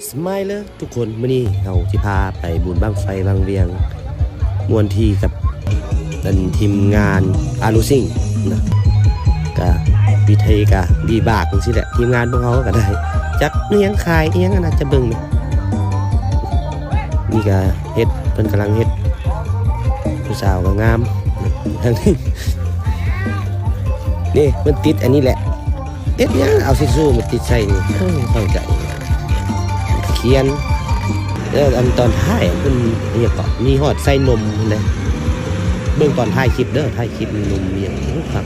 ສະມາຍເລີທຸກຄົນ, ມື້ນີ້ເຮົາຊິພາໄປບຸນບັ້ງໄຟວັງວຽງ ມ່ວນທີ່ກັບອັນທີມງານອາລູຊິງນະ. ກະວິໄທກະດີບາກຈັ່ງຊີ້ແຫຼະ, ທີມງານພວກເຮົາກະໄດ້ຈັກອີ່ຫຍັງຂາຍອີ່ຫຍັງຫັ້ນນະ, ຈະເບິ່ງນີ້ ນີ້ກະເຮັດ ເພິ່ນກຳລັງເຮັດ, ຜູ້ສາວກະງາມ ທາງນີ້ ນີ້ເພິ່ນຕິດອັນນີ້ແຫຼະ. ເຮັດຫຍັງເອົາທິດຊູມາຕິດໃສ່ນີ້? ເອີ ເຂົ້າໃຈ. ຂຽນ ເອີ ອັນຕອນທ້າຍເພິ່ນ ອີ່ຫຍັງເກາະ ມີຮອດໃສ່ນົມພຸ້ນເດ້. ເບິ່ງຕອນທ້າຍຄລິບເດີ, ທ້າຍຄລິບມີນົມມີຫຍັງ. ໂອ້ ຄັກ.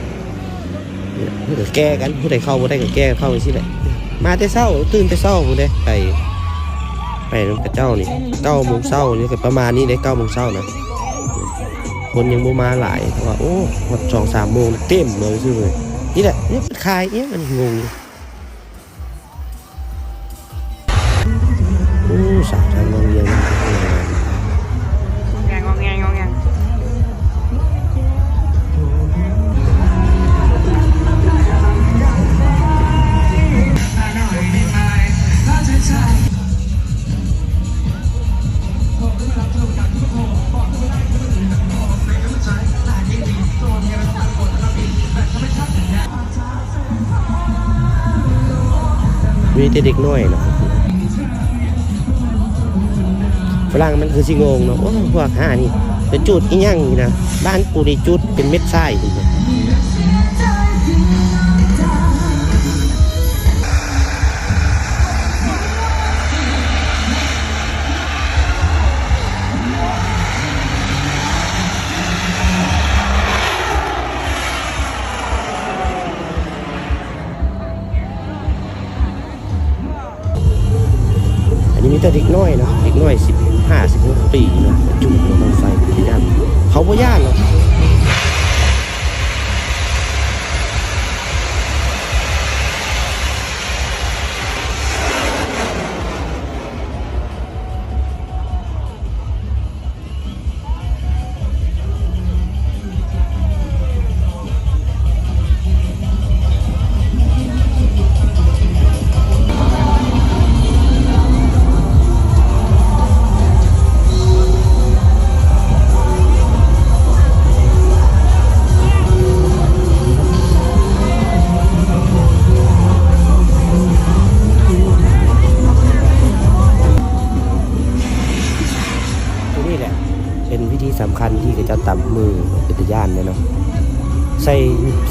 ເພິ່ນກະແກ່ກັນ, ຜູ້ໃດເຂົ້າບໍ່ໄດ້ກະແກ່ເຂົ້າຈັ່ງຊີ້ແຫຼະ. ມາແຕ່ເຊົ້າ, ຕື່ນແຕ່ເຊົ້າພຸ້ນເດ້, ໄປ ໄປນຳເຂົາເຈົ້ານີ້ ເກົ້າໂມງເຊົ້ານີ້, ກະປະມານນີ້ເດ້ ເກົ້າໂມງເຊົ້ານະ. ຄົນຍັງບໍ່ມາຫຼາຍ, ເພາະວ່າ ໂອ້ ຮອດສອງສາມໂມງເຕັມເລີຍຊື່. ນີ້ແຫຼະ ນີ້ເພິ່ນຂາຍອີ່ຫຍັງ ອັນນີ້ງົງຢູ່. ໂອ້ ສາວທາງວັງວຽງ ງອງແງງ ງອງແງງ ງອງແງງ. ມີແຕ່ເດັກນ້ອຍເນາະ. ຝຣັ່ງມັນຄືຊິງົງເນາະ, ໂອ້ຍ ພວກຫ່ານີ້ໄປຈູດອີ່ຫຍັງນີ້ນະ, ບ້ານກູນີ້ຈູດເປັນເມັດຊາຍພຸ້ນນະ. ອັນນີ້ມີແຕ່ເດັກນ້ອຍເນາະ, ເດັກນ້ອຍສິບຫ້າ ສິບຫົກປີເນາະ, ຈູດເນາະ, ບັ້ງໄຟເປັນຕາຢ້ານ, ເຂົາບໍ່ຢ້ານເນາະ. ຕົວນີ້ແຫຼະ ເປັນວິທີສຳຄັນທີ່ເຂົາເຈົ້າຕຳມື ເປັນຕາຢ້ານແດ່ເນາະ. ໃສ່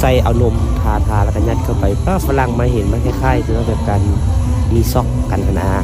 ໃສ່ເອົານົມທາໆ ແລ້ວກະຍັດເຂົ້າໄປ. ປ້າ ຝຣັ່ງມາເຫັນ ມັນຄ້າຍໆ ຄືວ່າແບບການມີຊັອກກັນຫັ້ນນະ.